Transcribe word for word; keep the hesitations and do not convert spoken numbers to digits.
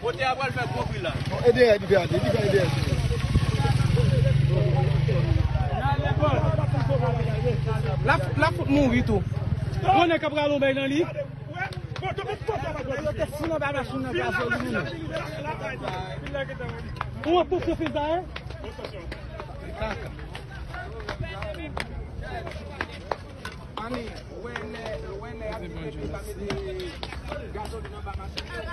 Kote a pral fè gwo bri la. Ede Ed, ede Ed, ede Ed. L ap, l ap fout mouri tou. Yon nèg k ap rale yon bèy nan li. Yo te fout anba machin nan, gazolin. Ou an pousye fil sa, en? Ani, wè lè, wè lè ap di mete, pa mete gazolin anba machin.